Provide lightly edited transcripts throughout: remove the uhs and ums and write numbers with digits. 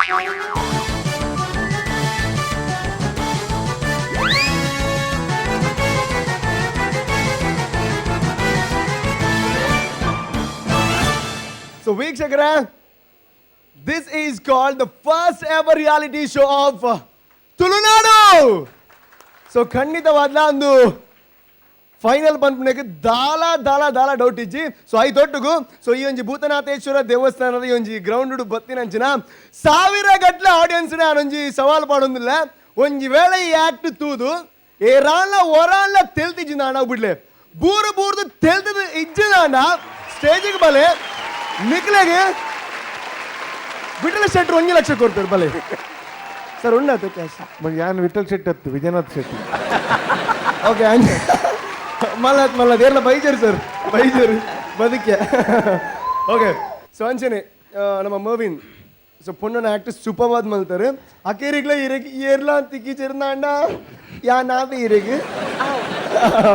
So ವೀಕ್ಷಕರೇ, this is called the first ever reality show of Tulunadu. So ಖಂಡಿತವಾದ್ಲ ಒಂದು final ಪನ್ಪುನೆಗ್ ದಾಲ ದಾಲ ದಾಲ ಡೌಟ್ ಇಜ್ಜಿ. ಸೊ I ತೊಟ್ಟುಗು so ಈ ಒಂಜಿ ಭೂತನಾಥೇಶ್ವರ ದೇವಸ್ಥಾನದ ಈ ಒಂಜಿ ಗ್ರೌಂಡ್ ಬತ್ತಿನಂಚಿನ ಸಾವಿರ ಗಟ್ಲೆ ಆಡಿಯನ್ಸ್ ಒಂಜಿ ಸವಾಲ್ ಪಾಡೊಂದಿಲ್ಲ. ಒಂಜಿ ವೇಳೆ ಈ ಆಕ್ಟ್ ತೂದು ಏರಾನ್ಲ ಒರಾನ್ಲ ತೆಲ್ತಿಜ್ಜಿ ನಾಡ ಬಿಡ್ಲೆ ಬೂರು ಬೂರ್ದು ತೆಲ್ತದ ಇಜ್ಜಿದಾಂಡ ಸ್ಟೇಜಿಗೆ ಬಲೆ ನಿಕ್ಲೆಗೆ ವಿಠಲ ಶೆಟ್ರು 1 ಲಕ್ಷ ಕೊಡ್ತಾರೆ ಬಲೆ ಸರ್ ಉಣ್ಣಾತ ಕ್ಯಾಶ್. ಯಾನ್ ವಿಠಲ್ ಶೆಟ್ಟಿ ಅತ್ತು ವಿಜಯನಾಥ್ ಶೆಟ್ಟಿ. ಓಕೆ ಮಲ್ಲತ್ ಮಲ್ಲತ್ ಏರ್ಲ ಬೈಜರ್ ಸರ್ ಬೈಜರ್ ಬದುಕೆ. ಓಕೆ ಸೊ ಅಂಚನೆ ನಮ್ಮ ಮರ್ವಿನ್ ಸೊ ಪೊಣ್ಣನ ಆಕ್ಟ್ ಸೂಪರ್ವಾದ್ ಮಲ್ತಾರೆ. ಅಕೇರಿಗ್ಲ ಇರೆಗ್ ಏರ್ಲ ತಿಕ್ಕಿ ಚೆರ್ನಾಂಡ ಯಾ ನಾದ ಇರೆಗ್.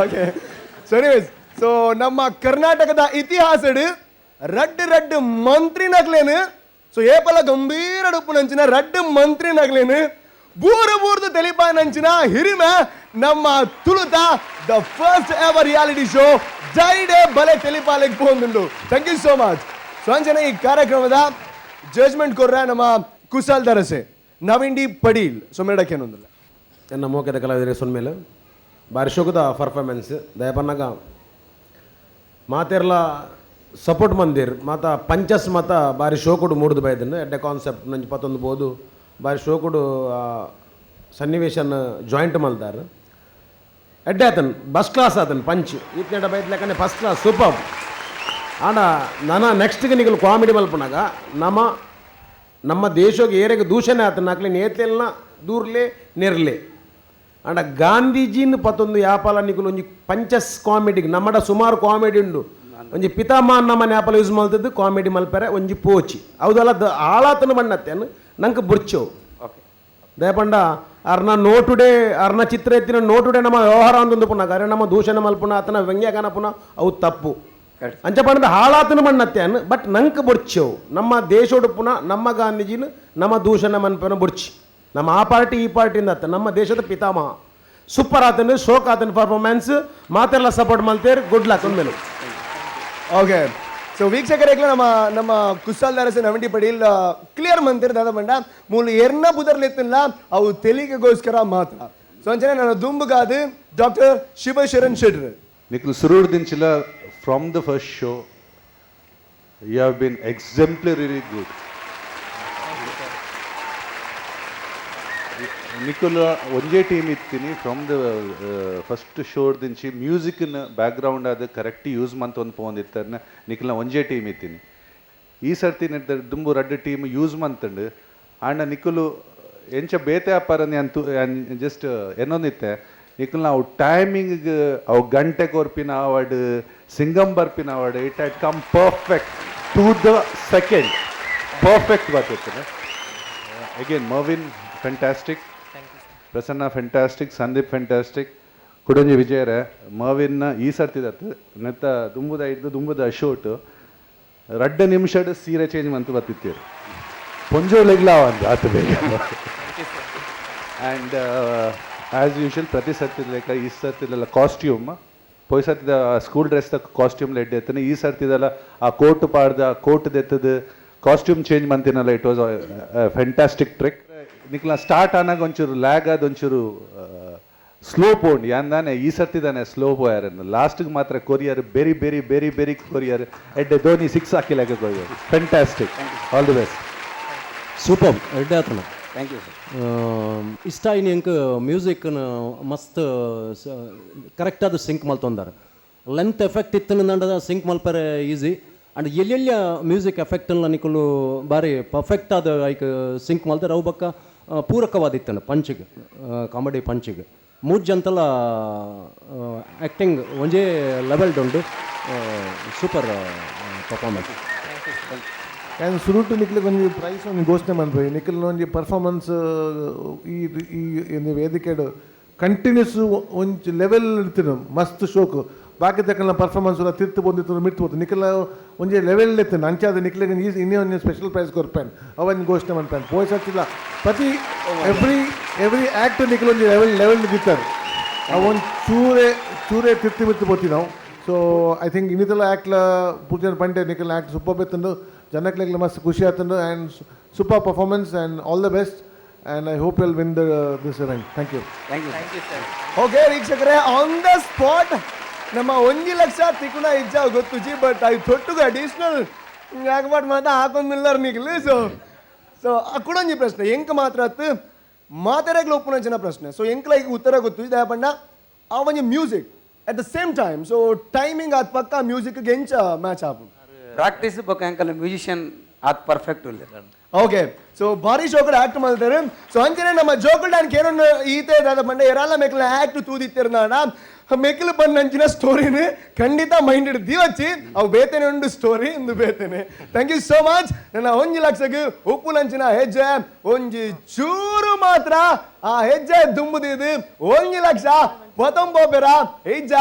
Okay so anyways so ನಮ್ಮ ಕರ್ನಾಟಕದ ಇತಿಹಾಸಡ್ ರಡ್ಡ್ ರಡ್ಡ್ ಮಂತ್ರಿ ನಕ್ಲೇನು ಸೊ ಏಪಲ ಗಂಭೀರ ಡುಪ್ಪುನಂಚಿನ ರಡ್ಡ್ ಮಂತ್ರಿ ನಕ್ಲೇನು ಬೂರು ಬೂರ್ದು ತೆಲಿಪಾನಂಚಿನ ಹಿರಿಮೆ ನಮ್ಮ ತುಳುತ the first ever reality show ಜೈಡೆ ಬಲೆ ತೆಲಿಪಾಲೆಗ್ ಪೋಂದುಂಡು. Thank you so much. So ಅಂಚನೆ ಈ ಕಾರ್ಯಕ್ರಮದ ಜಡ್ಜ್ಮೆಂಟ್ ಕೊರ್ರ ನಮ್ಮ ಕುಶಾಲ್ ದರಸೆ ನವೀನ್ ಡಿ ಪಡೀಲ್ ಸೊ ಮೇಡಕ್ಕೇನೊಂದಿಲ್ಲ. ಎನ್ನ ಮೋಕೆದ ಕಲಾವಿದರಿಗೆ ಸೊನ್ಮೇಲೆ ಬಾರಿ ಶೋಕದ ಪರ್ಫಾರ್ಮೆನ್ಸ್ ದಯಪನ್ನಾಗ ಮಾತೆರ್ಲ ಸಪೋರ್ಟ್ ಮಂದಿರ್ ಮಾತ ಪಂಚಸ್ ಮಾತ ಬಾರಿ ಶೋಕುಡು ಮೂಡ್ದು ಬೈದನ್ನು ಎಡ್ಡೆ ಕಾನ್ಸೆಪ್ಟ್ ನಂಜಿ ಪತ್ತೊಂದು ಬೋದು ಬಾರಿ ಶೋಕುಡು ಸನ್ನಿವೇಶನ್ ಜಾಯಿಂಟ್ ಮಲ್ದಾರ್ ಎಡ್ಡೆ ಆತನ್ ಬಸ್ ಕ್ಲಾಸ್ ಆತನ್ ಪಂಚ್ ಇತ್ನೆಟ ಬೈದ್ಲೆಕ್ಕನೆ first class super. ಆಂಡ ನನ ನೆಕ್ಸ್ಟ್ಗೆ ನಿಗಲು ಕಾಮಿಡಿ ಮಲ್ಪನಾಗ ನಮ್ಮ ನಮ್ಮ ದೇಶಕ್ಕೆ ಏರೆಗೆ ದೂಷಣೆ ಆತನ ಅಕ್ಲೆ ನೇತ್ಲೆಲ್ನ ದೂರ್ಲೆ ನೆರ್ಲೆ ಅಂಡ ಗಾಂಧೀಜಿನ ಪತ್ತೊಂದು ಯಾಪಾಲ ನಿಕುಲು ಒಂಜಿ ಪಂಚಸ್ ಕಾಮಿಡಿಗೆ ನಮ್ಮಡ ಸುಮಾರು ಕಾಮಿಡಿ ಉಂಡು ಒಂಜಿ ಪಿತಾಮಹ ನಮ್ಮ ನ್ಯಾಪಲ ಯೂಸ್ ಮಲ್ತದ್ದು ಕಾಮಿಡಿ ಮಲ್ಪರೆ ಒಂಜಿ ಪೋಚಿ ಹೌದಲ್ಲ ಆಳಾತನ ಬಣ್ಣತ್ತೇನು ನಂಗೆ ಬುರ್ಚವು ದಯಪಂಡ ಅರ್ನ ನೋಟುಡೆ ಅರ್ನ ಚಿತ್ರ ಎತ್ತಿನ ನೋಟುಡೆ ನಮ್ಮ ವ್ಯವಹಾರ ಅಂತಂದು ಪುನಃ ಅರೆ ನಮ್ಮ ದೂಷಣೆ ಮಲ್ಪುನ ಆತನ ವ್ಯಂಗ್ಯಗಾನ ಪುನಃ ಅವು ತಪ್ಪು ಅಂಚ ಪಂಡದ ಹಾಳಾತನ ಬಣ್ಣತ್ತೇನು ಬಟ್ ನಂಗೆ ಬುರ್ಚವು ನಮ್ಮ ದೇಶೋಡು ಪುನಃ ನಮ್ಮ ಗಾಂಧೀಜಿನ ನಮ್ಮ ದೂಷಣೆ ಮನ್ಪನ ಬುರ್ಚಿ ನಮ್ಮ ಆ ಪಾರ್ಟಿ ಈ ಪಾರ್ಟಿಯಿಂದ ಆತ ನಮ್ಮ ದೇಶದ ಪಿತಾಮಹ ಸೂಪರ್ ಆತನ ಶೋಕ್ ಆತನ ಪರ್ಫಾರ್ಮೆನ್ಸ್ ಮಾತೆಲ್ಲ ಸಪೋರ್ಟ್ ಮಾಡ್ತೇವೆ. ಗುಡ್ ಲಕ್ ಅಂದ್ಮೇಲೆ. ಓಕೆ ಸೊ ವೀಕ್ಷಕರೇಗ್ಲ ನಮ್ಮ ನಮ್ಮ ಕುಶಾಲ್ ದಾರಸೆ ನವೀನ್ ಡಿ ಪಡೀಲ್ ಕ್ಲಿಯರ್ ಮಂತಿರ್ ದಾದ ಬಂಡ ಮೂಲು ಎರ್ನ ಬುದರ್ಲೆತ್ತಿಲ್ಲ ಅವು ತೆಲಿಗೆಗೋಸ್ಕರ ಮಾತ್ರ. ಸೊ ಅಂಚನೆ ನನ್ನ ದುಂಬುಗಾದು ಡಾಕ್ಟರ್ ಶಿವಶರಣ್ ಶೆಟ್ರು. ನಿಕ್ಲು ಸುರೂರ್ ದಿಂಚಿಲ from the first show you have been exemplary good. ನಿಕುಲ ಒಂಜೇ ಟೀಮ್ ಇತ್ತೀನಿ from the first show ದಿಂಚಿ ಮ್ಯೂಸಿಕ್ನ background ಅದು ಕರೆಕ್ಟ್ ಯೂಸ್ ಮಂತೊಂದು ಪೋಂದಿತ್ತರ್ನ ನಿಕುಲ್ನ ಒಂಜೇ ಟೀಮ್ ಇತ್ತೀನಿ. ಈ ಸರ್ತಿ ದುಂಬು ರಡ್ಡ್ ಟೀಮ್ ಯೂಸ್ ಮಂತಂಡು ಆಂಡ ನಿಕುಲು ಎಂಚ ಬೇತೆ ಅಪ್ಪಾರನಿ ಅಂತು ಜಸ್ಟ್ ಏನೊಂದಿತ್ತೆ ನಿಕುಲ್ ನಾವು ಟೈಮಿಂಗ್ ಅವು ಗಂಟೆ ಕೊರ್ಪಿನ ಅವಾರ್ಡ್ ಸಿಂಗಮ್ ಬರ್ಪಿನ award it had come perfect to the second perfect ಬರ್ತದೆ. Again Mervin fantastic, Prasanna fantastic, Sandeep fantastic, ಕುಡಂಜಿ ವಿಜಯರೇ ಮರ್ವಿನ್ನ ಈ ಸರ್ತಿದತ್ತು ನೆತ್ತ ದುಂಬುದ ಇದ್ದು ದುಂಬುದ ಶೋಟ್ ರಡ್ಡ ನಿಮಿಷಡ್ ಸೀರೆ ಚೇಂಜ್ ಮಂತು ಬತ್ತಿತ್ತೀರು ಪೊಂಜೋಲೆಗ್ಲ ಒಂದು ಆತ ಬೇಗ. And as usual ಪ್ರತಿ ಸರ್ತಿದ ಈ ಸರ್ತಿದೆಲ್ಲ ಕಾಸ್ಟ್ಯೂಮ್ ಪೋಯ್ ಸರ್ತಿದ ಸ್ಕೂಲ್ ಡ್ರೆಸ್ ತಕ್ಕ ಕಾಸ್ಟ್ಯೂಮ್ ಲೆಡ್ ಎತ್ತನೆ ಈ ಸರ್ತಿದೆಲ್ಲ ಆ ಕೋಟ್ ಪಾಡ್ದ ಕೋಟ್ ದೆತ್ತದ ಕಾಸ್ಟ್ಯೂಮ್ ಚೇಂಜ್ ಮಂತಿನಲ್ಲ it was fantastic trick. ನಿಕ್ಲ start ಆನಾಗ ಒಂಚೂರು ಲ್ಯಾಗ್ ಆದ ಒಂಚೂರು ಸ್ಲೋ ಪೋಂಡ್ ಯಾಂದಾನೆ ಈ ಸರ್ತಿದಾನೆ ಸ್ಲೋ ಪೋಯಾರನ್ನು ಲಾಸ್ಟ್ಗೆ ಮಾತ್ರ courier berry berry berry berry courier ಎಡ್ಡೆ ಧೋನಿ ಸಿಕ್ಸ್ ಹಾಕಿಲ್ಲ courier fantastic all the best. Super ಎಡ್ಡೆ ಆತನ. Thank you sir. ಇಷ್ಟ ಇನಿ ಎಂಕ್ ಮ್ಯೂಸಿಕ್ ಮಸ್ತ್ ಕರೆಕ್ಟ್ ಆದ ಸಿಂಕ್ ಮಲ್ತೊಂದಾರ. ಲೆಂತ್ ಎಫೆಕ್ಟ್ ಇತ್ತು ಸಿಂಕ್ ಮಲ್ಪರೆ ಈಸಿ ಅಂಡ್ ಎಲ್ಲೆಲ್ಲ ಮ್ಯೂಸಿಕ್ ಎಫೆಕ್ಟ್ ನಿಕುಲು ಬಾರಿ ಪರ್ಫೆಕ್ಟ್ ಆದ ಐಕ್ ಸಿಂಕ್ ಮಲ್ತಾರೆ. ಅವು ಬಕ್ಕ ಪೂರಕವಾದಿತ್ತನ ಪಂಚಿಗೆ ಕಾಮಿಡಿ ಪಂಚಿಗೆ ಮೂರು ಜಂತಲ ಆ್ಯಕ್ಟಿಂಗ್ ಒಂಜೇ ಲೆವೆಲ್ಡ್ ಉಂಡು. Super performance. And ಸುರುಟು ನಿಕ್ಲಿಗೆ ಒಂಜಿ ಪ್ರೈಸ್ ಒಂಜಿ ಘೋಷಣೆ ಮನ್ಪುವೆ ನಿಕ್ಲ್ ಒಂಜಿ ಪರ್ಫಾರ್ಮೆನ್ಸ್ ಈ ಈ ವೇದಿಕೆಡ್ ಕಂಟಿನ್ಯೂಸ್ ಒಂಜಿ ಲೆವೆಲ್ ಇರ್ತಿನ ಮಸ್ತ್ ಶೋಕ್ ಬಾಕಿ ತಕ್ಕನ ಪರ್ಫಾರ್ಮೆನ್ಸ್ ತಿರ್ತು ಬಂದಿತ್ತು ಮಿರ್ತು ಹೋತು ನಿಕ್ಲ ಒಂಜಿ ಲೆವೆಲ್ ಇತ್ತು. ಅಂಚಾದ ನಿಕ್ಲೆಗ್ ಇನ್ನೇ ಒಂಜಿ ಸ್ಪೆಷಲ್ ಪ್ರೈಸ್ ಕೊರ್ಪೇನ್, ಅವನ್ ಘೋಷಣೆ ಮನ್ಪೇನ್. ಪೋಯ್ ಸತ್ತಿಲ್ಲ ಪ್ರತಿ ಎವ್ರಿ ಎವ್ರಿ ಆ್ಯಕ್ಟ್ ನಿಕ್ಲೆ ಒಂಜಿ ಲೆವೆಲ್ ಲೆವೆಲ್ ದಿತ್ತಾರೆ. ಅವೊಂದು ಚೂರೆ ಚೂರೆ ತಿರ್ತಿ ಮಿತ್ತು ಪೋತಿ ನಾವು. ಸೊ I think ಇನ್ನಿತಲ ಆ್ಯಕ್ಟ್ಲ ಪೂಜೆ ಪಂಡೆ ನಿಕಲ್ ಆ್ಯಕ್ಟ್ ಸೂಪರ್ ಬೆತ್ತಂಡು, ಜನಕ್ಲೆಗ್ಲ ಮಸ್ತ್ ಖುಷಿ ಆತಂಡು. And super performance and all the best, and I hope will win the this event. Thank you. Thank you. Thank you sir. Okay ವೀಕ್ಷಕರೇ, ಆನ್ the spot ನಮ್ಮ 1 ಲಕ್ಷ ತಿಕ್ಕುನ ಇಜ್ಜ ಗೊತ್ತುಜಿ, ಬಟ್ I ತೊಟ್ಟುಗ ಅಡಿಷನಲ್ ಯಾಕೆ ಮಾತ ಹಾಕೊಂದಿಲ್ಲ ನಿಕ್ಲು. ಸೊ ಸೊ ಅಕ್ಕುಡೊಂಜಿ ಪ್ರಶ್ನೆ ಎಂಕ್ ಮಾತ್ರ ಅತ್ತು, ಮಾತೆರೆಗ್ಲ ಒಪ್ಪುನಂಚಿನ ಪ್ರಶ್ನೆ. ಸೊ ಎಂಕ್ಲ ಈಗ ಉತ್ತರ ಗೊತ್ತು ದಾಯೆ ಪಂಡ ಆ ಒಂಜಿ music at the same time, so timing ಆತ್ ಪಕ್ಕ ಮ್ಯೂಸಿಕ್ ಎಂಚ ಮ್ಯಾಚ್ ಆಪುಂಡು? ಪ್ರಾಕ್ಟೀಸ್ ಬೊಕ್ಕ ಎಂಕಲ್ ಮ್ಯೂಸಿಷಿಯನ್ ಆತ್ ಪರ್ಫೆಕ್ಟ್ ಉಲ್ಲೆ. ಓಕೆ, ಸೊ ಭಾರಿ ಶೋಕಡ್ ಆಕ್ಟ್ ಮಾಡ್ತಾರೆ. ಸೊ ಅಂಚನೆ ನಮ್ಮ ಜೋಕುಲ್ ಡ್ಯಾನ್ ಕೇರನ್ ಈತೆ ದಾದ ಪಂಡ ಎರಾಲ ಮೆಕ್ಲ ಆಕ್ಟ್ ತೂದಿತ್ತಿರ್ನಾಡ ಮೆಕ್ಲು ಬಂದಂಚಿನ ಸ್ಟೋರಿನ ಖಂಡಿತ ಮೈಂಡ್ ದಿವಚ್ಚಿ. ಅವು ಬೇತೇನೆ ಉಂಡು ಸ್ಟೋರಿ ಇಂದು ಬೇತೇನೆ. Thank you so much. ನನ್ನ 1 ಲಕ್ಷಕ್ಕೆ ಉಪ್ಪುನಂಚಿನ ಹೆಜ್ಜೆ ಒಂಜಿ ಚೂರು ಮಾತ್ರ ಆ ಹೆಜ್ಜೆ ದುಂಬುದಿದ್ದು 1 ಲಕ್ಷ ಪತೊಂಬೋಪೆರ ಹೆಜ್ಜ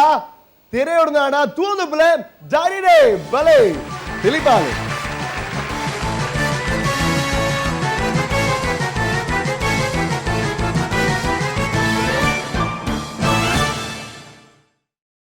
ತೆರೆಯೊಡ್ನಾಡ ತೂದು ಬಲೆ ಜಾರಿಡೆ ಬಲೆ ತಿಳಿಪಾಲೆ.